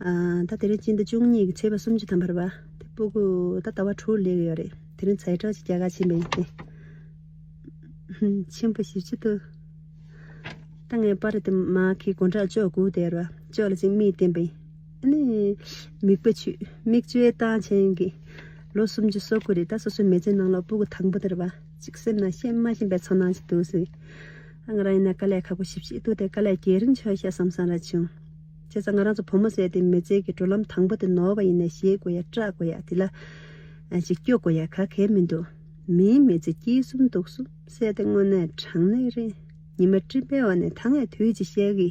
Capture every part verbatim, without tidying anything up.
ཨ། ད་དེ་རིང་སྤྱི་ཟླ་བཅུ་གཉིས་ཀྱི་ཚེས་པ་སུམ་ཅུ་ཐམ་པ་རེད་པ། དེ་སྤུ་གུ་ད་ཟླ་བ་དྲུག་སླེབས་ཀྱི་ཡོད་རེད། དེ་རིང་ཛའི་ཊོག་ཅིག་རྒྱག་ག་ཕྱིན་པ་ཡིན་ཏེ། ཆེན་པོ་ཞེ་པོ་ཅིག་འདུག་ད་ངས་པར་དེ་མར་ཁྱེར་སྒོ་འགྲམ་ཅོག་སྒུག་བསྡད་རེད་པ། ཅོག་ལ་ཅིག་མིག་བསྟན་པ་ཡིན། ཨ་ནི། མིག་པ་ཆུ། མིག་ཆུའི་སྟངས་ཆེན་གྱི། ལོ་སུམ་ཅུ་སོ་དགུ་རེད། ད་སོ་སོའི་མི་ཚེའི་ནང་ལ་སྤུ་གུ་དང་པོ་དེ་རེད་པ། ཅིག་སེམས་ནང་ཤེས་མ་ཤེས་པའི་ཚོར་སྣང་ཅིག་འདུག་ཟེར། ཨ། ང་རང་ཡིན་ན་དཀའ་ལས་ཁག་པོ་ཞེ་པོ་ཅིག་འདུག་སྟེ། དཀའ་ལས་རྒྱག་རན་ཆོག་ཤག་བསམ་བསམ་ར་བྱུང་། བྱས་ཙང་ང་རང་ཚོ་བུ་མོ་ཟེར་དེ་མི་ཚེ་གི་འགྲོ་ལམ་དང་པོ་དེ་ནོར་བ་ཡིན་ན་བཞེས་དགོས་ཡ། སྐྲག་དགོས་ཡ། དེ་ལ་ཨ་ཅིག་སྐྱོ་དགོས་ཡ་ག་གེ་མི་འདུག་མིའི་མི་ཚེ་སྐྱིད་གསུམ་སྡུག་གསུམ་ཟེར་དེ་དངོས་གནས་དྲང་གནས་རེད། ཉི་མ་སྤྲིན་པའི་འོག་ནས་ད་ངས་དུས་ཅིག་བཤད་གི།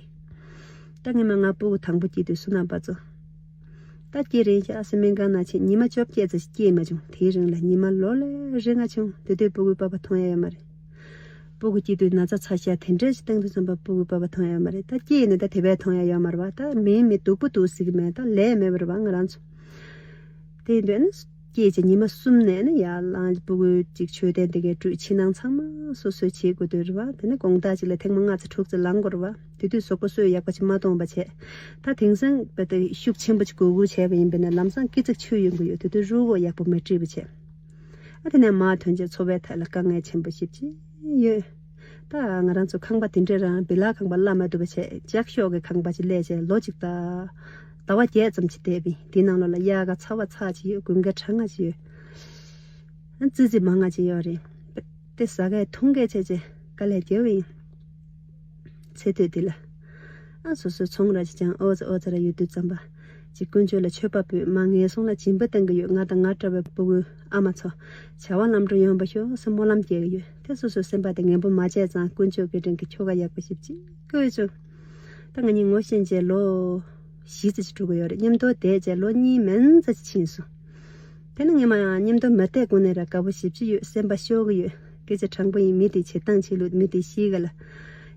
ད་སྔོན་མ་ང་སྤུ་གུ་དང་པོ་སྐྱེས་དུས་བསོད་ནམས་པ་ཚོ། ད་སྐྱེས་རན་ཤག་ཟེར་སྨན་ཁང་ནང་ཕྱིན། ཉི་མ་བཅོ་བརྒྱད་ཙམ་ཞིག་སྐྱེས་མ་བྱུང་། དེའི་རིང་ལ་ཉི་མ་ལོ་ལས་རིང་ང་བྱུང་། དེ་དུས་སྤུ་གུའི་པ་ཕ་མཐོང་ཡ་ཡོད་མ་རེད། སྤུ་གུ་སྐྱེས་དུས་ན་ཚ་ཚ་ཤ་དེ་འདྲ་ཞིག་བཏང་དུས་ཙམ་པ་སྤུ་གུའི་པ་ཕ་མཐོང་ཡ་ཡོད་མ་རེད། ད་སྐྱེས་ནས་ད་དེ་བས་མཐོང་ཡ་ཡོད་མ་རེད་པ། ད་མིའི་མི་སྡུག་པོ་འདུག་ཟེར་གི་མེད། ད་ལས་མེད་པ་རེད་པ་ང་རང་ཚོ། དེ་ཡིན་དུས་ཨ་ནི། སྐྱེས་བྱས་ཉི་མ་གསུམ་ནས་ནི་ཡར་ལངས། སྤུ་གུ་གཅིག་མཆོད་རྟེན་དེ་གའི་སྤྲུལ། ཕྱི་ནང་ཚང་མ་སོ་སོས་བྱེད་དགོས་དུས་རེད་པ། དེ་ནས་དགོང་དག་ཅིག་ལ་ཐེངས་མ་ལྔ་ཙམ་དྲུག་ཙམ་ལངས་དགོས་རེད་པ། དེ་དུས་གཟུགས་པོ་སོས་ཡག་པོ་ཅིག་མ་གཏོང་བ་བྱས། ད་དེང་སང་བས་ད་ཤུགས་ཆེན་པོ་ཅིག་གུག་གུག་བྱས་པ་ཡིན་པས་ན་ལམ་སང་སྐེ་ཚིགས་ཆུ་ཡོང་གི་ཡོད། དེ་དུས་རུས་ཁོག་ཡག་པོ་མ་དཀྲིས་པ་བྱས། ཨ། དེ་ནས་མར་ཐོན་བྱས་འཚོ་བའི་ཐད་ལ་དཀའ་ངལ་ཆེན་པོ་ཞེ་པོ་ཅིག་ཡོད། ད་ང་རང་ཚོ་ཁང་པ་དེ་འདྲས་རང་བི་ལ་ཁང་པ་གླ་མ་ཐུབ་པ་བྱས། ལྕགས་ཤོག་གི་ཁང་པ་ཅིག་གླས་བྱས་ལོ་གཅིག་ད་ཟླ་བ་བརྒྱད་ཙམ་ཅིག་བསྡད་པ་ཡིན། དེའི་ནང་ལོགས་ལ་དབྱར་ཁ་ཚ་བ་ཚ་ཅིག་ཡོད། དགུན་ཁ་གྲང་ང་ཅིག་ཡོད། ཨ། ཙི་ཙི་མང་ང་ཅིག་ཡོད་རེད། དེ་ཟ་མཁན་འཐུང་མཁན་བྱས་བྱས་དཀའ་ལས་རྒྱབ་པ་ཡིན། ཚེ་སྟོད་འདི་ལ། ཨ། སོ་སོའི་ཚོང་ར་ཅིག་བཅངས། ཨོ་ཙི་ཨོ་ཙི་ར་ཡོད་དུས་ཙམ་པ། ཅིག་དཀོན་མཆོག་ལ་མཆོད་པ་ཕུལ། མར་ངན་སོང་ལ་སྦྱིན་པ་གཏང་གི་ཡོད། ང་དང་ང་འདྲ་བའི་སྤུ་གུའི་ཨ་མ་ཚོ་བྱ་བ་ལམ་འགྲོ་ཡོང་བ་ཤོག་ཟེར་སྨོན་ལམ་སྐྱེ་གི་ཡོད། དེ་སོ་སོའི་སེམས་པ་དེ་ངན་པ་མ་བྱས་ཙང་དཀོན་མཆོག་གི་དྲིན་གྱིས་ཁྱོ་ག་ཡག་པོ་ཞེ་པོ་ཅིག་བསྐོས་བྱུང་། ད་ང་གཉིས་ངོ་ཤེས་བྱས་ལོ་བཞི་ཙམ་ཅིག་འགྲོ་གི་ཡོད་རེད། མཉམ་དུ་བསྡད་བྱས་ལོ་གཉིས་མན་ཙམ་ཅིག་ཕྱིན་སོང་། དེ་ནས་སྔོན་མ་ཡང་མཉམ་དུ་མ་བསྡད་གོང་ནས་ར་དགའ་པོ་ཞེ་པོ་ཅིག་ཡོད། སེམས་པ་ཤོར་གི་ཡོད། སྐད་ཆ་དྲང་པོ་ཡིན། མི་དེ་བྱེད་སྟངས་བྱེད་ལུགས། མི་དེ་གཤིས་ཀ་ལ།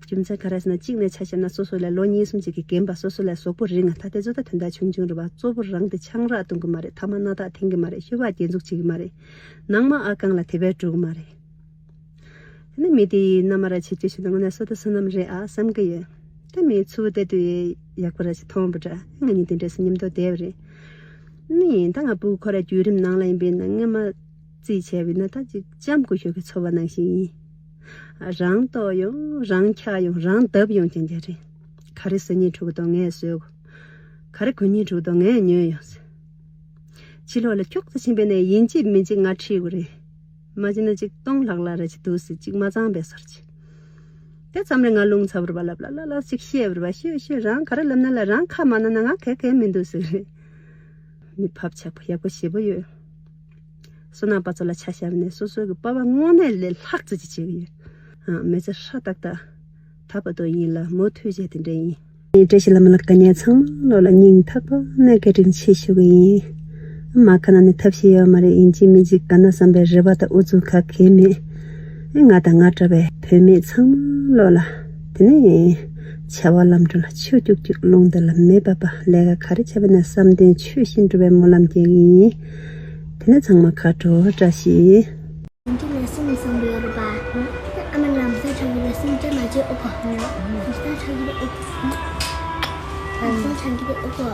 རྒྱུ་མཚན་ག་རེ་ཟེར་ན། གཅིག་ནས་ཆ་བཞག་ན་སོ་སོ་ལས་ལོ་གཉིས་གསུམ་ཅིག་གི་རྒན་པ། སོ་སོ་ལས་གཟུགས་པོ་རིང་ང་། ད་དེ་ཚོ་ད་དོན་དག་ཆུང་ཆུང་རེད་པ། གཙོ་བོ་རང་དེ་ཆང་རག་འཐུང་གི་མ་རེད། ཐ་མག་སྣ་ཐག་འཐེན་གི་མ་རེད། ཤོ་སྦག་རྒྱན་འཛུགས་བྱེད་ཀྱི་མ་རེད། ནང་མ་ཨ་ཁང་ལ་དེ་བས་འགྲོ་གི་མ་རེད། དེ་ནས་མི་དེ་ཡི་མནའ་མ་ར་བྱེད་རྒྱུ་ཞིག་དང་། དངོས་གནས་བསོད་དང་བསོད་ནམས་རེད་ཨ་བསམ་གི་ཡོད། དེ་མི་ཚུར་བལྟས་དུས་ཡག་པོ་ར་ཞིག་མཐོང་བ་འདྲ། ང་གཉིས་དེ་འདྲས་སེ་མཉམ་དུ་བསྡད་པ་རེད། ནི་ད་ང་སྤུ་གུ་ཁོ་ར་བརྒྱུད་རིམ་ནང་ལ་ཡིན་པས་ན། སྔོན་མ་རྩིས་བྱས་པས་ན་ད་ཅིག་ལྕམ་སྐུ་ཞབས་ཀྱི་ཚོར་བ་ནང་བཞིན་ཡིན། རང་ལྟོགས་ཡོང་། རང་འཁྱག་ཡོང་། རང་བརྡབ་ཡོང་རྐྱང་རྐྱང་རེད། ག་རེ་ཟ་སྙིང་བྲོ་གི་འདུག་ངས་བཟོས་གོ། ག་རེ་གོན་སྙིང་བྲོ་གི་འདུག་ངས་ཉོས་ཡོང་ཟེར། ཕྱི་ལོགས་ལ་ཁྱུག་ཙམ་ཕྱིན་པས་ན་ཡིན་གཅིག་མིན་གཅིག་ང་ཁྲིད་དགོས་རེད། མ་བྱས་ན་ཅིག་སྟོང་ལྷག་ལྷག་ར་ཅིག་འདུག་ཟེར། ཅིག་མ་གཙང་པའི་སར་ཅིག་དེ་ཙམ་རེ་ང་རླུང་ཚ་བུར་བ་ལབ་ལ་ལ་ལ་ཅིག་བཤད་བུར་བ། ཤོད་ཤོད། རང་ག་རེ་ལབ་ན་ལ། རང་ཁ་མ་ན་ན་ང་ག་གེ་མི་འདུག་ཟེར་རེད། མི་ཕབ་ཆག་པོ་ཡག་པོ་ཞེ་པོ་ཡོད། བསོད་ནམས་པ་ཚོ་ལ་ཆ་བཞག་ནས་སོ་སོ་གི་པ་ཕ་དངོས་གནས་ལས་ལྷག་ཙམ་ཅིག་བྱེད་ཀྱི་ཡོད། ཨ། མི་ཚེ་ཧྲ་ཏག་ཏག་ད་བར་དུ་ཡིན་ལ། མུ་མཐུད་བྱས་དེ་འདྲ་ཡིན། བཀྲ་ཤིས་བླ་མ་ལ་དགའ་ཉེ་ཚང་མ་ལོ་ལ་སྙིང་ཐག་པ་ནས་བཀའ་དྲིན་ཆེ་ཞུ་གི་ཡིན། མ་ཁ་ན་ནི་ཐབས་ཤེས་ཡོད་མ་རེད། ཡིན་གཅིག་མིན་གཅིག་ག་ན་བསམ་པའི་རེ་བ་དང་ཨུ་ཚུགས་ག་གེ་མེད། ང་དང་ང་འདྲ་བའི་བུད་མེད་ཚང་མ་ལོ་ལ། དེ་ནས་བྱ་བ་ལམ་འགྲོ་ལ་ཆུ་སྐྱུག་སྐྱུག་རླུང་རྟ་ལ་མེ་འབབ་པ། ལས་ཀ་ག་རེ་བྱས་པ་ན་བསམ་དོན་ཆོས་བཞིན་འགྲུབ་པའི་སྨོན་ལམ་རྒྱག་གི་ཡིན། དེ་ནས་ཚང་མ་ཁ་དྲོ་བཀྲ་ཤིས། འདི་ལ་སེམས་བཟང་པོ་ཡོད་རེད་པ། ཨ་མ་ལ་མ་ཟ་ཁྲག་གི་ལ་སེམས་ཅན་མ་བྱེད་ཨོ་ཁོ། མ་ཟ་ཁྲག་གི་ཨོ་ཁོ། མ་ཟ་ཁྲག་གི་ཨོ་ཁོ།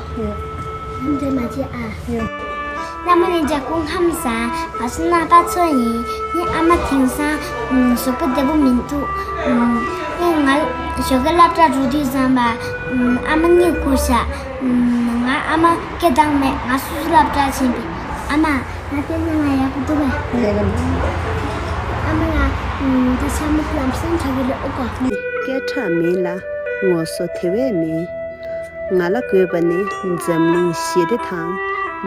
སེམས་ཅན་མ་བྱེད་ཨ། ལ་མ་ནི་འཇའ་སྐུ་ཁམས་བཟང་། ང་ཚོ་ནང་པ་ཚོ་ཡིན། ངའི་ཨ་མ་དེང་སང་གཟུགས་པོ་བདེ་པོ་མི་འདུག་ངས་ང་ཞོགས་ཀས་སློབ་གྲྭ་འགྲོ་དུས་ཙམ་པ་ཨ་མ་གཉིད་ཁུག་ཤག་ང་ཨ་མ་སྐད་བཏང་མེད། ང་སོ་སོ་སློབ་གྲྭ་ཕྱིན་པས། ཨ་མ། ང་བལྟས་ན་ང་ཡག་པོ་འདུག་གས། ཡག་པོ་འདུག་ཨ་མ་ལགས། ད་ཆ་མི་ལམ་སང་ཆགས་ཀྱི་རེད་ཨོ་གོ། སྐད་གྲགས་མེད་ལ་ངོ་སོ་དེ་བས་མེད། ང་ལ་དགོས་པ་ནི་འཛམ་གླིང་ཞི་བདེ་དང་།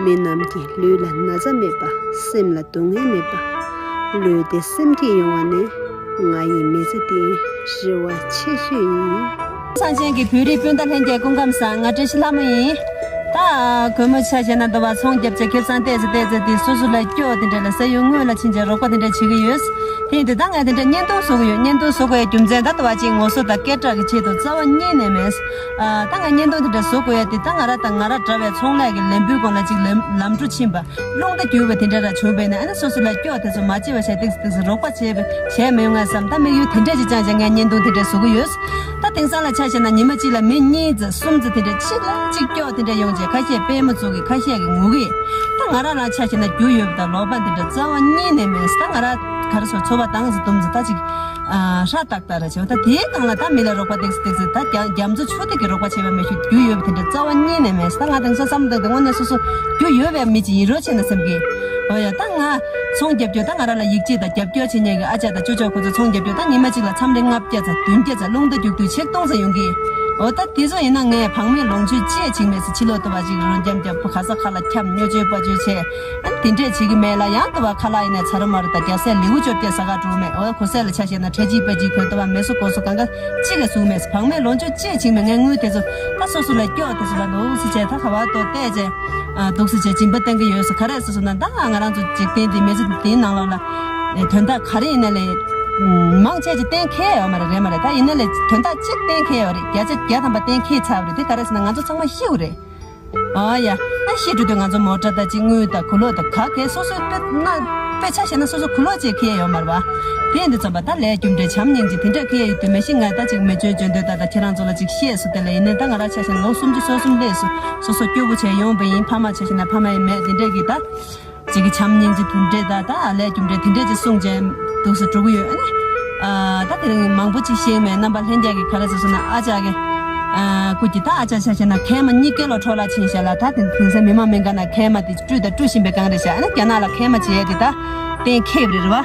མི་རྣམས་ཀྱི་ལུས་ལ་ན་ཚ་མེད་པ། སེམས་ལ་སྡུག་བསྔལ་མེད་པ། ལུས་བདེ་སེམས་སྐྱིད་ཡོང་བ་ནི་ང་ཡི་མི་ཚེ་འདིའི་རེ་བ་ཆེ་ཤོས་ཡིན། གསང་ཆེན་གྱི་བོད་རིགས་སྤུན་ཟླ་ལྷན་རྒྱས་སྐུ་ཁམས་བཟང་། ང་བཀྲ་ཤིས་ལྷ་མོ་ཡིན། ད་དགོང་མོ་ཆ་བཞག་ན་འདུག་པ། ཚོང་རྒྱབ་བྱས་ཁེ་བཟང་བལྟས་ཚེ་བལྟས་ཚེ་དེ་སོ་སོ་ལ་སྐྱོ་དེ་འདྲ་ལ་ས་ཡུལ་དངོས་ལ་ཕྱིན་བྱས་རོགས་པ་དེ་འདྲ་བྱེད་ཀྱི་ཡོད། དེ་ཡིན་དུས་ད་ངས་དེ་འདྲ་བརྙན་ཐུང་བཟོ་གི་ཡོད། བརྙན་ཐུང་བཟོ་དགོས་ཡ་རྒྱུ་མཚན་ད་ལྟ་བ་ཅིག་ངོ་སོ་དང་སྐད་གྲགས་ཀྱི་ཆེད་དུ་རྩ་བ་ཉིད་ནས་མེད། ཨ། ད་ང་བརྙན་ཐུང་དེ་འདྲ་བཟོ་དགོས་ཡ་དེ་ད་ང་ར་དང་ང་ར་འདྲ་བའི་ཚོང་ལས་ཀྱི་ལས་འགུལ་སྒང་ལ་ཅིག་ལམ་ལམ་འགྲོ་ཕྱིན་པ། རླུང་རྟ་རྒྱུག་པ་དེ་འདྲ་ར་བྱུང་བས་ན། ཨ་ནི་སོ་སོ་ལ་སྐྱོ་དེ་ཚོ་མ་བྱེད་པ་བྱས་ཏིག་ཙི་ཏིག་ཙི་རོགས་པ་བྱས་པ་བྱས་མི་ཡོང་ངས་བསམ། ད་དམིགས་ཡུལ་དེ་འདྲས་ཅིག་བཅངས་བྱས་ངས་བརྙན་ཐུང་དེ་འདྲས་བཟོ་གི་ཡོད། ད་དེང་སང་ལ་ཆ་བཞག་ན་ཉི་མ་གཅིག་ལ་མི་གཉིས་ཙམ་གསུམ་ཙམ་དེ་འདྲས་གཅིག་ལ་གཅིག་སྐྱོ་དེ་འདྲས་ཡོང་བྱས། ཁ་ཤས་དཔེ་མི་ཚུགས་གི། ཁ་ཤས་ཀྱི་ངུ་གི། ད་ང་རང་ལ་ཆ་བཞག་ན་རྒྱུ་ཡོད་པ་དང་ལོག་པ་དེ་འདྲ་རྩ་བ་ཉིད་ནས་མེད། ད་ང་ར་ག་རེ་ཟེར། ཚོར་བ་དྭངས་སུ་བཏུམས་ཚེ་ད་ཅིག་ཨ། ཧྲ་ཏག་ཏག་ར་བྱེད་པ། ད་དེའི་སྒང་ལ་ད་མི་ལ་རོགས་པ་ཏིག་ཙི་ཏིག་ཙི། ད་རྒྱ་རྒྱ་མཚོ་ཆུ་ཐིགས་ཀྱི་རོགས་པ་བྱེད་པ་མེད་ཤུལ་རྒྱུ་ཡོད་པ་དེ་འདྲ་རྩ་བ་ཉིད་ནས་མེད། ད་ང་དེང་སང་བསམ་བློ་བཏང་དེ་དངོས་གནས་སོ་སོ་རྒྱུ་ཡོད་པའི་མི་ཅིག་ཡིན་རོགས་བྱས་ན་བསམ་གི། འོ་ཡ། ད་ང་ཚོང་རྒྱབ་སྐྱོར། ད་ང་རང་ལ་ཡིད་ཆེས་དང་རྒྱབ་སྐྱོར་བྱེད་མཁན་གྱི་ཨ་ཅག་དང་ཅོ་ཅོ་ཁོ་ཚོ་ཚོང་རྒྱབ་སྐྱོར། ད་ཉི་མ་གཅིག་ལ་མཚམས་རེ་ལྔ་བརྒྱ་ཙམ་བདུན་བརྒྱ་ཙམ། རླུང་རྟ་རྒྱུག་དུས་ཆིག་སྟོང་ཙམ་ཡོང་གི། འོ་ད་དེ་ཚོ་ཡིན་ན་ངས་བག་མེད་ལོངས་སྤྱོད་ཅི་ཡང་བྱེད་མེད་ཟེར། ཕྱི་ལོགས་ལྟ་བ་ཅིག་རོ་འཁྱམ་རྐྱབ། ག་ས་ག་ལ་འཁྱམ། སྨྱོ་སྤྱོད་པ་སྤྱོད་བྱས། ཨ་ནི་དེ་འདྲས་བྱེད་ཀྱི་མེད་ལ། ཡང་ལྟ་བ་ཁ་ལག་ཡིན་ནའི་ཚ་རུ་མ་རུ་དང་རྒྱ་སྲས་ལེའུ་བཅོ་བརྒྱད་ཟ་ཁ་འགྲོ་མེད། འོ་གོ་ས་ལ་ཆ་བཞག་ན་ཁྲ་ཆིལ་པ་ཆིལ་གོན། ལྟ་བ་མེ་སོ་གོ་སོ་གང་ག་གཅིག་ལ་ཟུག་མེད། བག་མེད་ལོངས་སྤྱོད་ཅི་ཡང་བྱེད་མེད། ངས་དངུལ་དེ་ཚོ་ད་སོ་སོ་ལ་སྐྱོ་དེ་ཚོ་ལ་འདུག་སེ་བྱས། ད་ག་བ་ཏོ་བལྟས་བྱས། ཨ། འདུག་སེ་བྱས་སྦྱིན་པ་བཏང་གི་ཡོད་ཟེར། ག་རེ་ཟེར་སོང་ན། ད་ང་རང་ཚོ་འཇིག་རྟེན་འདི་མི་ཚེ་འདིའི་ནང་ལོགས་ལ་དོན་དག་ག་རེ་ཡིན་ན་ལས་མང་ཆེ་ཅིག་གཏན་འཁེལ་ཡོད་མ་རེད། རེད་མ་རེད། ད་ཡིན་ན་ལས་དོན་དག་གཅིག་གཏན་འཁེལ་ཡོད་རེད། བརྒྱ་ཆ་བརྒྱ་ཐམ་པ་གཏན་འཁེལ་ཚར་བ་རེད། དེ་ག་རེ་ཟེར་ན་ང་ཚོ་ཚང་མ་ཤི་བ་རེད། ཨ་ཡ། ཨ་ཤི་འགྲོ་དུས་ང་ཚོ་མོ་ཊ་དང་ཅིག་དངུལ་དང་གོས་ལོག་དང་ག་གེ་སོ་སོའི་དཔེ་ན་དཔེ་ཆ་བཞག་ན་སོ་སོ་གོས་ལོག་ཅིག་འཁྱེར་ཡོད་མ་རེད་པ། དེ་ཡིན་དུས་ཙམ་པ་ད་ལས་རྒྱུ་འབྲས་བྱམས་སྙིང་རྗེ་དེ་འདྲ་འཁྱེར་ཡོད་དུས། མ་གཞི་ང་ད་ཅིག་མེ་སྐྱོན་བྱོན་དུས་ད་ད་ཁྱེད་རང་ཚོ་ལ་ཅིག་བཤད་སོང་། དེ་ལ་ཡིན་ནའི་ད་ང་རང་ཆ་བཞག་ན་ལོ་སུམ་ཅུ་སོ་གསུམ་སླེབས་སོང་། སོ་སོ་སྐྱོ་པོ་བྱས་ཡོང་བ་ཡིན། ཕ་མ་ཆ་བཞག་ན་ཕ་མ་ཡང་མེད། དེ་འདྲ་གི་ད། ཅིག་གི་བྱམས་སྙིང་རྗེ་དེ་འདྲས་དང་། ད་ལས་རྒྱུ་འབྲས་དེ་འདྲས་ཅིག་གསུངས་བྱས་འདུག་སེ་འགྲོ་གི་ཡོད། ཨ་ནི། ཨ། ད་དེ་རིང་མང་པོ་ཅིག་བཤད་མེད། རྣམ་པ་ལྷན་རྒྱས་ཀྱིས་ག་རེ་ཟེར་སོང་ན། ཨ་ཅག་གི། ཨ། སྐུ་མཁྱེན། ད་ཨ་ཅག་ཆ་བཞག་ན་མཁལ་མ་གཉིས་ཀ་ལོག་འཕྲོ་བརླག་ཕྱིན་བཞག་ལ། ད་དེ་དེང་སང་མི་མང་མི་འགའ་ན་མཁལ་མ་དེ་བཀྲུས་དང་བཀྲུ་བཞིན་པའི་སྒང་རེད་བཞག། ཨ་ནི་རྒྱ་ནག་ལ་མཁལ་མ་བྱེད་ཡས་དེ་ད་གཏན་འཁེལ་བ་རེད་རེད་པ།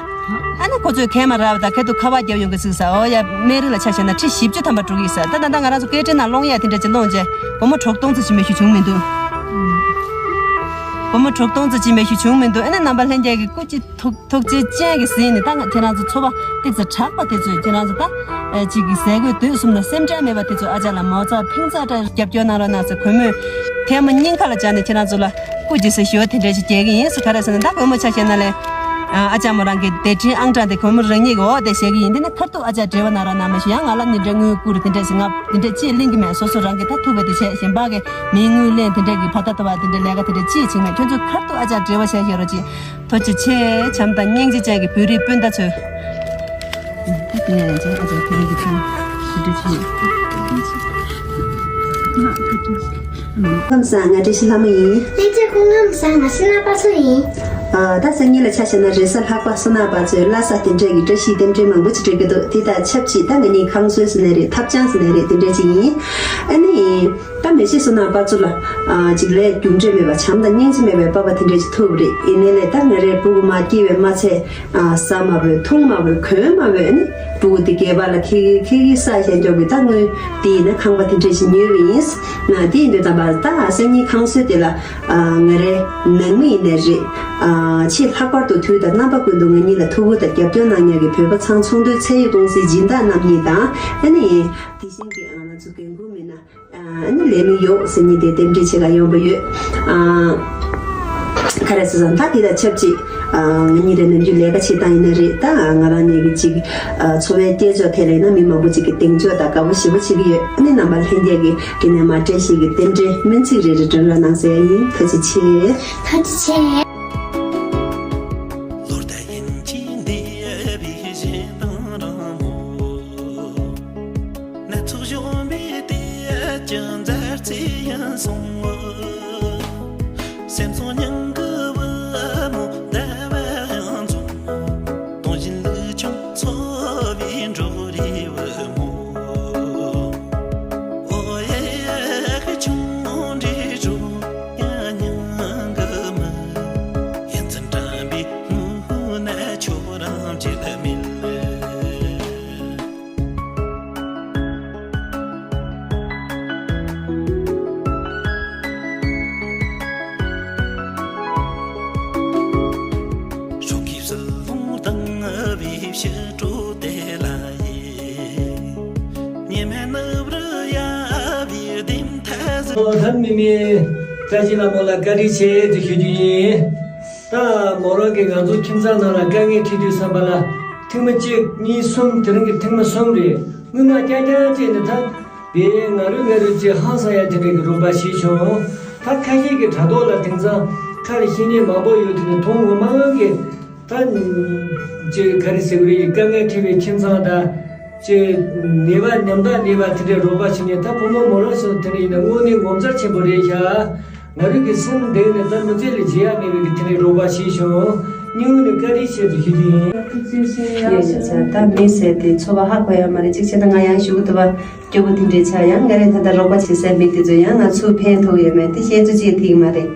ཨ་ནི་ཁོ་ཚོས་མཁལ་མ་རག་པ་དང་ཁ་ཐུག་ཁ་པར་རྒྱབ་ཡོང་གི་ཟེར་ས། འོ་ཡ། སྨན་རིན་ལ་ཆ་བཞག་ན་ཁྲི་བཞི་བཅུ་ཐམ་པ་འགྲོ་གི་ཟེར། ད་ད་ད་ང་རང་ཚོ་སྐད་འཕྲིན་ནང་སློང་ཡས་དེ་འདྲ་ཅིག་སློང་བྱས། སྒོར་མོ་དྲུག་སྟོང་ཙམ་ཞིག་མ་གཏོགས་བྱུང་མི་འདུག། སྒོར་མོ་དྲུག་སྟོང་ཙམ་ཅིག་མ་གཏོགས་བྱུང་མི་འདུག། ཨ་ནི་རྣམ་པ་ལྷན་རྒྱས་ཀྱིས་སྐུ་མཁྱེན། ཐུགས་ཐུགས་རྗེ་ཅན་གྱིས་ཟིན་ནས། ད་ང་ཁྱེད་རང་ཚོ་ཚོར་བ་ཏིག་ཙམ་དྲག་པ་དེ་ཚོས། ཁྱེད་རང་ཚོ་ད་ཨ་ཅིག་གི་ཟས་གོས་སྡོད་གསུམ་ལ་སེམས་ཁྲལ་མེད་པ་དེ་ཚོས་ཨ་ཅག་ལ་མོ་རྩ་ཕིང་རྩ་འདྲ་རྒྱབ་སྐྱོར་གནང་རོགས་གནང་ཟེར། གུས་མོས་མཁལ་མ་སྙིང་ཁ་ལ་སྦྱར་ནས་ཁྱེད་རང་ཚོ་ལ་སྐུ་མཁྱེན་ཟེར་ཞུ་བ་དེ་འདྲ་ཞིག་རྒྱག་གི་ཡིན་ཟེར། ག་རེ་ཟེར་ན་ད་གུས་མོ་ཆ་བཞག་ན་ལས། ཨ་ཅག་མོ་རང་གི་དེ་འཕྲིན་ཨང་གྲངས་དེ་གུས་མོ་རང་ཉིད་ཀྱི་འོག་དེ་བཞག་གི་ཡིན། དེ་ནས་མཐར་ཐུག་ཨ་ཅག་འབྲེལ་བ་གནང་རོགས་གནང་མ་གཞི། ཡང་ང་ལ་འདི་འདྲའི་དངུལ་བསྐུར། དེ་འདྲ་ཞིག་ང་འདི་འདྲ་ཅིག་ལེན་གྱི་མེད། སོ་སོ་རང་གིས་ད་ཐུབ་པ་དེ་བྱས། གཞན་པ་གིས་མིའི་དངུལ་ལེན། དེ་འདྲ་གི་ཕར་ད་ལྟ་བ་དེ་འདྲ་ལས་ཀ་དེ་འདྲ་ཅིག་བྱེད་ཀྱི་མེད། ཁྱོད་ཚོ་མཐར་ཐུག་ཨ་ཅག་འབྲེལ་བ་བྱས་བཞག་རོགས་གྱིས། ཐུགས་རྗེ་ཆེ། བྱམས་དང་སྙིང་རྗེ་ཅན་གྱི་བོད་རིགས་སྤུན་ཟླ་ཚོ། ད་དེ་ནས་ཡང་ཅིག་ཨ་ཅག་དེ་རིང་གི་ཚང་ཞུ་འདྲི་བྱེད། ཁམས་བཟང་། ང་བཀྲ་ཤིས་ལྷ་མོ་ཡིན། ལྷན་རྒྱས་སྐུ་ཁམས་བཟང་། ང་བསོད་ནམས་དཔལ་འཚོ་ཡིན། ཨ། ད་སང་ཉིན་ལ་ཆ་བཞག་ན་རེས་གཟའ་ལྷག་པ་བསོད་ནམས་དཔལ་འཚོའི་བླ་གཟའ་དེ་འདྲས་ཀྱི་བཀྲ་ཤིས་རྟེན་འབྲེལ་མང་པོ་ཅིག་སྒྲིག་གི་འདུག། དེ་དང་ཆབས་ཅིག་ད་ང་གཉིས་ཁང་བཟོས་ཟེར་ནའི་རེད། ཐབ་ཆང་ཟེར་ནའི་རེད། དེ་འདྲས་ཅིག་ཡིན། ཨ་ནི། ད་མི་ཤི་བསོད་ནམས་དཔལ་འཚོ་ལ། ཨ། ཅིག་ལས་རྒྱུ་འབྲས་མེད་པ། བྱམས་དང་སྙིང་རྗེ་མེད་པའི་པ་ཕ་དེ་འདྲས་ཅིག་ཐུག་པ་རེད། ཡིན་ནའི་ལས་ད་ང་རའི་ཕྲུ་གུ་མ་སྐྱེས་པའི་མ་ཚད། ཨ། ཟ་མ་ཕོད། འཐུང་མ་ཕོད། གོན་མ་ཕོད། ཨ་ནི་ཕྲུ་གུ་དེ་སྐྱེས་པ་ལ་ཁྱེད་ཁྱེད་ཀྱིས་ས་གཞན་འཇོག་གི། ད་དངུལ་དེ་ཡིན་ན་ཁང་པ་དེ་འདྲས་ཞིག་ཉོས་པ་ཡིན། ང་དེ་ཡིན་དུས་ཙམ་པ་ད་སང་ཉིན་ཁང་བཟོས་དེ་ལ། ཨ། ང་རའི་ནང་མི་ཡིན་ནའི་རེད། ཨ། ཆེས་ལྷག་པར་དུ་དུས་དང་རྣམ་པ་ཀུན་ཏུ་ང་གཉིས་ལ་ཐུགས་ཁུར་དང་རྒྱབ་སྐྱོར་གནང་མཁན་གྱི་བོད་པ་ཚང་ཚོང་དོན་ཚད་ཡོད་ཀུང་སིའི་སྦྱིན་བདག་རྣམ་གཉིས་དང་། ཨ་ནི་དེ་བཞིན་གྱི་ང་ཚོ་རྒན་རྒོན་མི་སྣ། ཨ་ནི་ལས་མི་ཡོད་ཟེར་མཁན་དེ་རྟེན་འབྲེལ་བྱེད་ག་ཡོང་པ་ཡོད། ཨ། ག་རེ་ཟེར་ཙང་ད་དེ་དང་ཆབས་ཅིག། ཨ། ང་གཉིས་རེ་ནམ་རྒྱུན་ལས་ཀ་བྱེད་སྟངས་ཡིན་ན་རེད། ད་ང་རང་ཉིད་ཀྱི་ཅིག། ཨ། འཚོ་བའི་སྐྱེལ་ཕྱོགས་ཐད་ལ་ཡིན་ན་མི་མང་པོ་ཅིག་གིས་གདེང་འཇོག་དང་དགའ་པོ་ཞེ་པོ་བྱེད་ཀྱི་ཡོད། ཨ་ནི་རྣམ་པ་ལྷན་རྒྱས་ཀྱིས་དེ་ནས་མ་བཀྲ་ཤིས་ཀྱི་རྟེན་འབྲེལ་སྨོན་ཚིག་རེ་རེ་སྒྲོན་རོགས་གནང་ཟེར་ཡ་ཡིན། ཐུགས་རྗེ་ཆེ། ཐུགས་རྗེ་ཆེ། སྣ་ཚོགས་གཞོན་པའི་དེ་ཀྱང་མཛའ་བརྩེ་ཡིན་སོང་། སེམས་ཚོགས་སྙིང་གི་བུ་མོ་ཟླ་བ་ཡང་འཛོམས། དུང་བཞིན་ལུས་ཆུང་འཚོ་བའི་འབྲོག་རིའི་བུ་མོ། ཨོ་ཡེ་ཁ་ཆུང་འདྲིས་འགྲོ་ཡ་སྙིང་གི་མི། ཡིད་འཛིན་དྲན་པའི་དངོས་གནས་ཁྱོད་རང་བརྗེད་མེད། སྲོག་གི་བསིལ་རླུང་དང་བའི་ཕྱི་དྲོ་དེ་ལ་ཡེ། ཉི་མའི་ནུབ་རི་ཡལ་བའི་ལྡུམ་ཐལ་ཟེར། ལྷ་མོ་མི་མི་བཀྲ་ཤིས་ལྷ་མོ་ལ་བཀའ་དྲིན་ཆེ་ཞེས་ཞུ་རྒྱུ་ཡིན། ད་མོ་རང་གིས་ང་ཚོ་ཁྱིམ་ཚང་ནང་ལ་དཀའ་ངལ་འཕྲད་དུས་ཙམ་པ་ལ། ཐེངས་མ་གཅིག་གཉིས་གསུམ་དེ་རིང་གི་ཐེངས་མ་གསུམ་རེད། སྔོན་མ་རྐྱང་རྐྱང་བྱས་ནས་ད་དེ་ང་རུ་ང་རུ་ཅིག་ཧང་སང་ཡ་དེ་འདྲ་གི་རོགས་པ་བྱས་བྱུང་། ད་ཁ་ཤས་ཀྱི་དྲ་ཐོག་ལ་དེང་སང་ཁ་ལ་བཤད་མཁན་མང་པོ་ཡོད་དེ་ནས་མཐོང་ངོ་མ་གི་ད་ཅིག་ག་རེ་ཟེར་གི་རེད། དཀའ་ངལ་འཕྲད་པའི་ཁྱིམ་ཚང་དང་ཅིག་ནད་པ་ཉམ་ཐག་ནད་པ་དེ་འདྲའི་རོགས་པ་བྱེད་མཁན་ད་བུ་མོ་མོ་རང་སོ་དེ་འདྲ་ཡིན་ན་དངོས་གནས་ངོ་མཚར་ཆེན་པོ་རེད་ཤག་ང་རང་གི་སེམས་གཏིང་ནས་ད་མི་ཚེ་ལ་བརྗེད་ཡ་མེད་པའི་གི་དེ་འདྲའི་རོགས་པ་བྱས་བྱུང་། སྙིང་ནས་བཀའ་དྲིན་ཆེ་ཞུ་རྒྱུ་ཡིན། ཡོད་ཡོད་ཟེར། ད་མི་ཟེར་དེ་འཚོ་བ་ཧ་གོ་ཡ་མ་རེད། གཅིག་བྱས་ན་ང་ཡང་ཞུ་གི་འདུག་པ། སྐྱོ་པོ་དེ་འདྲའི་ཆ་ཡང་ང་རེ་ད་ལྟ་རོགས་པ་བྱེད་སའི་མི་དེ་ཚོ་ཡང་ང་ཚོ་ཕན་ཐོགས་ཡོད་མེད་དེ་བཤད་ཚོད་ཅིག་ཐིག་མ་རེད།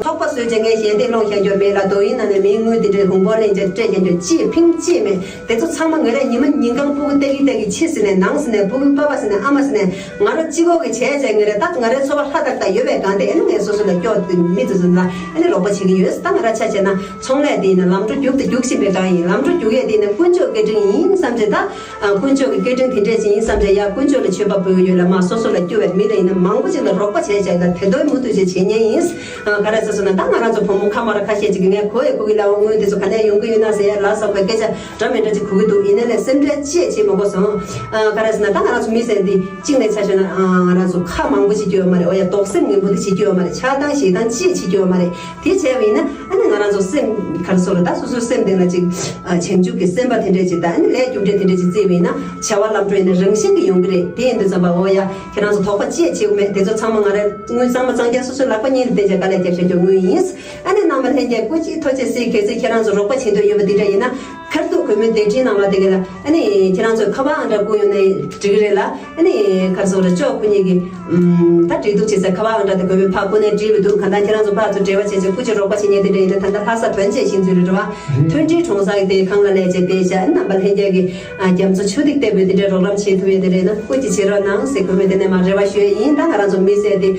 ཚོགས་པ་བཟོས་རྗེས་ངས་ཞལ་འདེབས་སློང་བཞག་རྒྱུ་མེད་ལ། རྡོ་ཡིན་ན་ནས་མིའི་དངུལ་དེ་འདྲའི་ཧུང་པོ་ལེན་རྒྱུ་སྤྲད་བཞག་རྒྱུ་ཅིས་ཕིང་ཅིས་མེད། དེ་ཚོ་ཚང་མ་ངེད་རང་ཉི་མ་ཉིན་གང་སྤུ་གུ་ཏེ་གི་ཏེ་གི་ཕྱི་ཟིན་ནས་ནང་ཟིན་ནས་སྤུ་གུ་པ་པ་ཟིན་ནས་ཨ་མ་ཟིན་ནས་ང་རང་གཅིག་པོ་གི་བྱས་བྱས་ངེད་རང་ད་ང་རའི་འཚོ་བ་ལྷ་ཏག་ཏག་ཡོད་པའི་སྒང་དེ་ཨ་ནི་ངས་སོ་སོ་ལ་སྐྱོ་མི་ཚོ་ཟིན་ལ་ཨ་ནི་རོགས་པ་བྱེད་ཀྱི་ཡོད། ད་ང་རང་ཆ་བྱས་ན་ཚོང་ལས་དེ་ཡིན་ན་ལམ་འགྲོ་རྒྱུག་དང་རྒྱུག་བཞིན་པའི་སྒང་ཡིན། ལམ་འགྲོ་རྒྱུག་ཡས་དེ་ཡིན་ན་དཀོན་མཆོག་སྐད་འཕྲིན་ཡིན་བསམ་བྱས་ད། ཨ་དཀོན་མཆོག་གི་སྐད་འཕྲིན་དེ་འདྲས་ཅིག་ཡིན་བསམ་བྱས་ཡ་དཀོན་མཆོག་ལ་མཆོད་པ་འབུལ་གྱི་ཡོད་ལ་མ་སོ་སོ་ལ་སྐྱོ་བའི་མི་ལ་ཡིན་ན་མང་པོ་ཅིག་ལ་རོགས་པ་བྱས་བྱས་ལ་དེ་དོན་མུ་མཐུད་བྱས་བྱེད་ཉན་ཡིན། ཨ་ག་རེ་ཟེར་སོང་ན་ད་ང་རང་ཚོ་བུ་མོ་ཁ་མ་ར་ཁ་ཤས་ཅིག་གིས་ངས་གོ་ཡི་གོ་གི་ལ་འོ་དངུལ་དེ་ཚོ་ག་ནས་ཡོང་གི་ཡོད་ན་ཟེར་ཡ་ལ་སོགས་པའི་སྐད་ཆ་འདྲ་མི་འདྲ་ཅིག་གོ་གི་འདུག་ཡིན་ནའི་ལས་སེམས་ཁྲལ་ཅིས་བྱེད་མ་དགོས་སོང་། ཨ་ག་རེ་ཟེར་ན་ད་ང་རང་ཚོ་མི་ཟེར་འདི་གཅིག་ནས་ཆ་བཞག་ན་ཨ་ང་རང་ཚོ་ཁ་མང་པོ་ཅིག་སྐྱོ་ཡོད་མ་རེད། འོ་ཡ་དོགས་སེམས་ངན་པོ་འདི་ཅིག་སྐྱོ་ཡོད་མ་རེད། ཆགས་སྡང་ཞེ་སྡང་ཅིས་བྱེད་སྐྱོ་ཡོད་མ་རེད། དེ་བྱས་པ་ཡིན་ན་ཨ་ནི་ང་རང་ཚོ་སེམས་ག་རེ་ཟེར་ད་སོ་སོའི་སེམས་སྟེང་ལ་ཅིག་ཨ་བྱང་ཆུབ་ཀྱི་སེམས་པ་དེ་འདྲས་ཅིག་དང་ཨ་ནི་ལས་རྒྱུ་འབྲས་དེ་འདྲས་ཅིག་བརྩིས་པ་ཡིན་ན་བྱ་བ་ལམ་འགྲོ་ཡིན་ན་རང་བཞིན་གྱིས་ཡོང་གི་རེད། དེ་ཡིན་དུས་ཙམ་པ་འོ་ཡ་ཁྱེད་རང་ཚོ་དོགས་པ་ཅི་ཡང་བྱེད་དགོས་མེད། དེ་ཚོ་ཚང་མ་ང་རའི་དངུལ་གཙང་མ་གཙང་རྐྱང་སོ་སོའི་ལག་པ་གཉིས་ལ་བསྟན་བྱས་དཀའ་ལས་རྒྱབ་བཞག་རྒྱུ་དངུལ་ཡིན། ཨ་ནི་རྣམ་པ་ལྷན་རྒྱས་སྐུ་མཁྱེན་ཐུགས་རྗེ་གཟིགས། གལ་སྲིད་ཁྱེད་རང་ཚོ་རོགས་པ་བྱེད་འདོད་ཡོད་པ་དེ་འདྲ་ཡིན་ན་ཁ་ཐུག་གུས་མོའི་སྡེ་འཕྲིན་ནང་ལ་དེ་ག་ལ་ཨ་ནི་ཁྱེད་རང་ཚོས་ཁ་པར་ཨང་གྲངས་བསྐུར་ཡོང་ན་འགྲིག་གི་རེད་ལ། ཨ་ནི་ག་རེ་ཟེར་དགོས་རེད། ཅོག་ཁོ་གཉིས་ཀྱིས་ཨམ་ད་འབྲེལ་གཏུག་བྱེད་ས་ཁ་པར་ཨང་གྲངས་དེ་དགོས་མེད། ཕར་སྐུ་ནས་བྲིས་པ་འདུག་གང་ལྟར་ཁྱེད་རང་ཚོ་ཕར་ཚུར་འབྲེལ་བ་བྱས་བྱས་སྐུ་མཁྱེན་རོགས་པ་བྱེད་མཁན་དེ་འདྲ་ཡིན་ན་ད་ལྟ་ལྷ་ས་བོན་ཆེན་ཞིང་ཆུ་རེད་བ། མཐུན་སྒྲིལ་གྲོང་གསེབ་དེ་ཁང་ལ་ལས་བྱས་བསྡད་བཞག་རྣམ་པ་ལྷན་རྒྱས་ཀྱིས་ཨ་རྒྱ་མཚོ་ཆུ་ཐིགས་བལྟས་པའི་དེ་འདྲའི་རོགས་རམ་བྱེད་ཐུབ་ཡས་དེ་རེད་ན་སྐུ་མཁྱེན་བྱེད་རོགས་གནང་ཟེར་གུས་མོས་དེ་ནས་མར་རེ་བ་ཞུ་ཡས་ཡིན། ད་ང་རང་ཚོ་མི་ཟེར་དེ་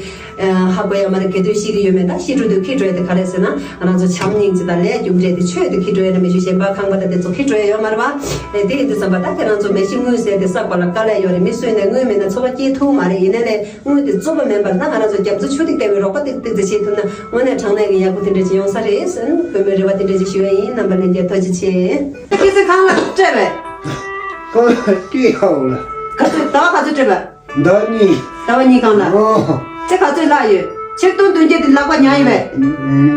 ཧ་གོ་ཡ་མ་རེད། ག་དུས་ཤི་གི་ཡོད་མེད། ད་ཤི་འགྲོ་དུས་འཁྱེར་འགྲོ་ཡ་དེ་ག་རེ་ཟེར་ན་ང་རང་ཚོ་བྱམས་སྙིང་རྗེ་དང་ལས་རྒྱུ་འབྲས་དེ་ཆོས་དེ་འཁྱེར་འགྲོ་ཡ་རེད། མི་ཞུ་གཞན་པ་ཁང་པ་དང་དེ་ཚོ་འཁྱེར་འགྲོ་ཡ་ཡོད་མ་རེད་བ། དེ་ཡིན་དུས་ཙམ་པ་ད་ཁྱེད་རང་ཚོ་མི་ཤི་དངུལ་ཟེར་དེ་བསགས་པ་ལ་དཀའ་ལས་ཡོད་རེད། མི་གསོན་ནས་དངུལ་མེད་ན་འཚོ་བ་སྐྱེལ་ཐུབ་མ་རེད། ཡིན་ནའི་ལས་དངུལ་དེ་རྩོལ་བ་མིན་པར་ད་ང་རང་ཚོ་རྒྱ་མཚོ་ཆུ་ཐིགས་བལྟས་པའི་རོགས་པ་ཏིག་ཏིག་དེ་བྱེད་ཐུབ་ན་དངོས་གནས་དྲང་གནས་ཀྱི་ཡག་པོ་དེ་འདྲ་ཅིག་ཡོང་ས་རེད་ཟེར་ན་གུས་མོས་རེ་བ་དེ་འདྲ་ཅིག་ཞུ་ཡ་ཡིན། རྣམ་པ་ལྷན་རྒྱས་ཐུགས་རྗེ་ཆེ། ཁྱེད་ཚོས་ཁང་ལ་སྤྲད་པས། ཁང་ལ་སྤྲད་ཡོད་ལ། ག་ཚོད་ཟླ་བ་ག་ཚོད་སྤྲད་པས། ཟླ་བ་གཉིས། ཟླ་བ་གཉིས་གང་ལ། ཨོ། དེ་ག་ཚོད་ལྷག་ཡོད། ཆིག་སྟོང་བདུན་བརྒྱ་དེ་ལག་པ་ཉར་ཡོད་པས།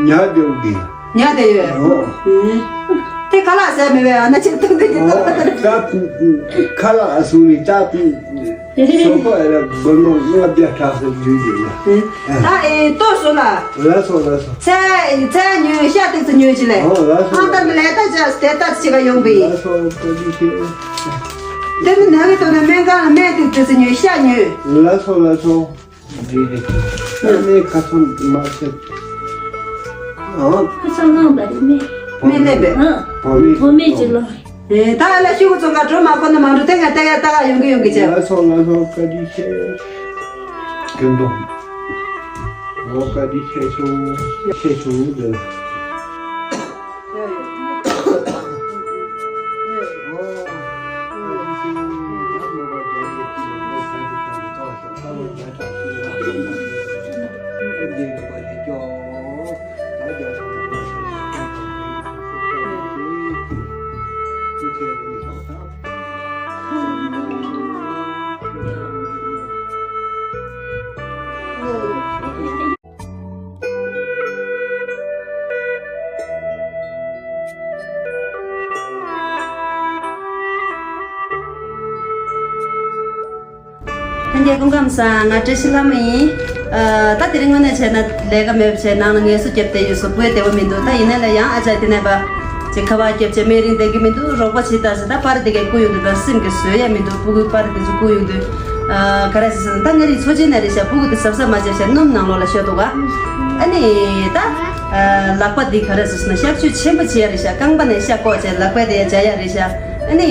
ཉར་འདུག་གི། ཉར་བསྡད་ཡོད། ཨོ། ཨུམ། དེ་ཁ་ལག་ཟས་མེད་པས། ཨ་ན་ཆིག་སྟོང་བདུན་བརྒྱ་ཨོ། ད་ཁ་ལག་བཟུང་ནས་ད་ཟོག་པོ་ཨེ་ར་སྒོར་མོ་ལྔ་བརྒྱ་ཕྲག་ཙམ་ཡོད་ཀྱི་ཡ། ཨུམ། ད་ཨེ་ལྟོས་སོང་ལ། ལགས་སོ་ལགས་སོ། ཚལ་ཚལ་ཉོས། ཤ་ཏོག་ཙམ་ཉོས་ཅི་ལས། ཨོ་ལགས་སོ། ཨང་ད་ལས་ད་ཅག་དེ་ལྟ་ཅི་ག་ཡོང་པའི། ལགས་སོ་བཀའ་དྲིན་ཆེ། དེ་ནི་ན་གི་ཐོག་ནས་སྨན་ཁང་ལ་སྨན་ཏོག་ཙམ་ཉོས། ཤ་ཉོས། ལགས་སོ་ལགས་སོ། རེད་རེད། སྨན་ཁ་ཚོན་མ་ཚད། ཨང་། ཁ་ཚོན་ལངས་པ་རེད་སྨན། སྨན་ལེན་པས། ཨང་། བོད་མི་བོད་མི་ཅིག་ལོ། ཨེ་ད་ལ་ཤུ་གུ་ཚོ་ག་འགྲོ་མ་དགོས་ན་མ་འགྲོ་དེ་ང་ལྟ་ཡ་ལྟ་ག་ཡོང་གི་ཡོང་གི་བྱས། ལགས་སོ་ལགས་སོ། བཀའ་དྲིན་ཆེ། སྐྱོན་དུ། ཨོ་བཀའ་དྲིན་ཆེ་ཆུང་ཆེ་ཆུང་དེ། ལྷན་རྒྱས་སྐུ་ཁམས་བཟང་། ང་བཀྲ་ཤིས་ལྷ་མོ་ཡིན། ཨ། ད་དེ་རིང་དངོས་གནས་བྱས་ན་ལས་ཀ་མེད་པ་བྱས་ནང་ལ་ངལ་གསོ་བརྒྱབ་བསྡད་ཡོད་སོ། སྤུ་གུ་བདེ་པོ་མི་འདུག་ད་ཡིན་ན་ལ་ཡང་ཨ་ཅག་དེ་ནས་པ་ཅིག་ཁ་པར་བརྒྱབ་བྱས་སྨན་རིན་བསྡད་ཀྱི་མི་འདུག་རོགས་པ་བྱེད་ད་ཟེར། ད་པར་དེ་གས་བསྐུར་ཡོང་དུས་ད་སེམས་ཀྱི་བཟོད་ཡ་མི་འདུག་སྤུ་གུའི་པར་དེ་ཚོ་བསྐུར་ཡོང་དུས། ཨ། ག་རེ་ཟེར་ཟེར་ན། ད་ང་རིག་འཚོ་ཆེན་ན་རེད་ཤག་སྤུ་གུ་དེ་གཟབ་གཟབ་མ་བྱས་བྱས་སྣུམ་ནང་ལོགས་ལ་ཤོར་འདུག་ག་ཨ་ནི་ད། ཨ། ལག་པ་འདི་ག་རེ་ཟེར་ཟེར་ན། གཤག་བཅོས་ཆེན་པོ་བྱེད་ཡ་རེད་ཤག་རྐང་པ་ནས་གཤག་བཀོག་བྱས་ལག་པ་དེ་ཡ་སྦྱར་ཡ་རེད་ཤག་ཨ་ནི།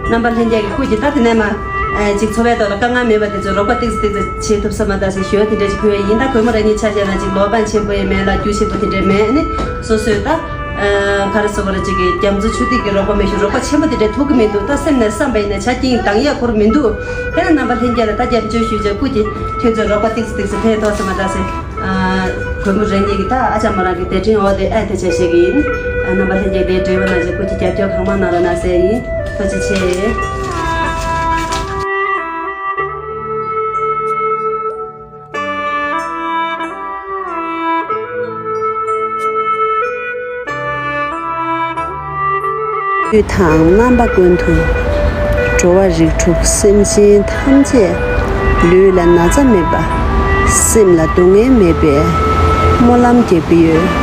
རྣམ་པ་ལྷན་རྒྱས་ཀྱི་སྐུ་མཁྱེན། ད་དེ་ནས་མ། ཨ། ཅིག་འཚོ་བའི་ཐོག་ལ་དཀའ་ངལ་མེད་པ་དེ་ཚོ་རོགས་པ་ཏིག་ཙི་ཏིག་ཙི་བྱེད་ཐུབ་ས་མ་ད་ཟེར་ཞུ་ཡ་དེ་འདྲ་ཅིག་ཕུལ་ཡ་ཡིན། ད་གུས་མོ་རང་ཉིད་ཆ་བཞག་ན་ཅིག་ལོ་པང་ཆེན་པོ་ཡང་མེད་ལ་རྒྱུ་ཆེན་པོ་དེ་འདྲ་མེད། ཨ་ནི་སོ་སོས་ད། ཨ། ག་རེ་ཟེར་དགོས་རེད། ཅིག་གི་རྒྱ་མཚོ་ཆུ་ཐིགས་ཀྱི་རོགས་པ་མེད་ཞུ། རོགས་པ་ཆེན་པོ་དེ་འདྲ་ཐུབ་ཀྱི་མི་འདུག་ད་སེམས་ནས་བསམ་པ་ཡིན་ན་ཇ་སྐྱིན་འདང་ཡ་ཁོར་མི་འདུག་དེ་ནས་རྣམ་པ་ལྷན་རྒྱས་ལ་ད་སྐྱབས་བཅོལ་ཞུས་བྱས་སྐུ་མཁྱེན། ཁྱོད་ཚོས་རོགས་པ་ཏིག་ཙི་ཏིག་ཙི་ཕེབས་ཐུབ་ས་མ་ད་ཟེར། ཨ། གུས་མོ་རང་ཉིད་ཀྱི་ད་ཨ་ཅག་མོ་རང་གི་དེ་དྲན་འོག་དེ་ཨ་དེ་བྱས་བཤད་ཀྱི་ཡིན། ཨ། རྣམ་པ་ལྷན་རྒྱས་དེ་འབྲེལ་བ་ནང་བཞིན་སྐུ་མཁྱེན་རྒྱབ་སྐྱོར་གང་མང་གནང་རོགས་གནང་ཟེར་ཡིན། ཐུགས་རྗེ་ཆེ། དུས་དང་རྣམ་པ་ཀུན་ཏུ། འགྲོ་བ་རིགས་དྲུག་སེམས་ཅན་ཐམས་ཅད། ལུས་ལ་ན་ཚ་མེད་པ། སེམས་ལ་སྡུག་བསྔལ་མེད་པའི། སྨོན་ལམ་རྒྱག་གི་ཡོད།